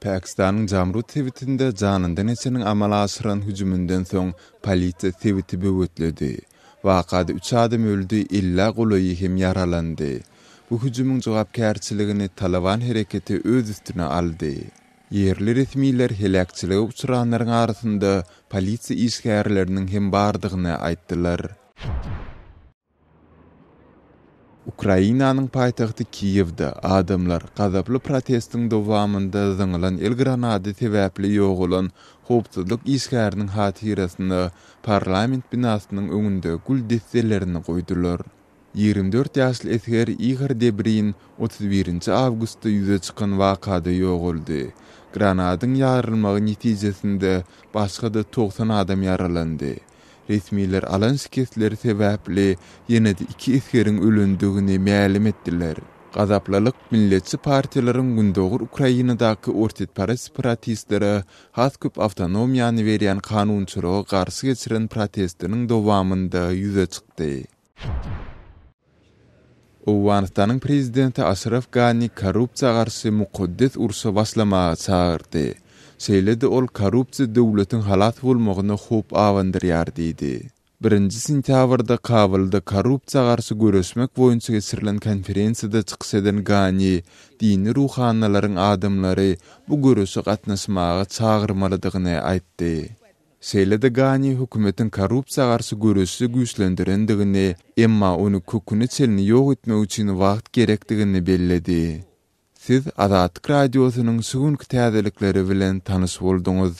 Pakistanyň Jamrud sebitinde janyndan geçeniň amala aşyran hüjüminden soň polisiýa sebiti böwetledi. Wakada üç adam öldi, ellä golaýy hem ýaralandy. Bu hüjümiň jogapkärçiligini Talyban hereketi öz üstüne aldy. Ýerli resmiler heläkçilige uçranlaryň arasynda polisiýa işgärleriniň hem bardygyny aýtdylar. Ukrainanyň paýtagty Kiýewde adamlar gazaply protestiň dowamynda zyňylan el granady sebäpli ýogalan howpsuzlyk işgäriniň hatyrasyna parlament binasynyň öňünde gül desselerini goýdular. 24 ýaşly esger Igor Debrin 31 awgustda ýüze çykan wakada ýogaldy. Granadyň ýarylmagy netijesinde başga-da 90 adam ýaralandy. Resmiler alan şikesleri sebäpli ýene-de iki esgeriň ölendigini mälim etdiler. Gazaplylyk milletçi partiýalaryň gündogar Ukrainadaky orsýetparaz separatistlere has köp awtonomiýany berýän kanunçylyga garşy geçiren protestiniň dowamynda ýüze çykdy. Owganystanyň prezidenti Aşraf Gani korrupsiýa garşy mukaddes urşa başlamaga çagyrdy. Şeýle-de ol korrupsiýa döwletiň halas bolmagyna howp abandyrýar diýdi. Birinji sentýabrda Kabulda korrupsiýa garşy göreşmek boýunça geçirilen konferensiýada çykyş eden Gani dini ruhanylaryň adamlary bu göreşe gatnaşmaga çagyrmalydygyny aýtdy. Şeýle-de Gani hökümetiň korrupsiýa garşy göreşi güýçlendirendigini, emma ony köküne çenli ýok etmek üçin wagt gerekdigini belledi. Siz Azatlyk Radiosynyň şu günki täzelikleri bilen tanyş bolduňyz.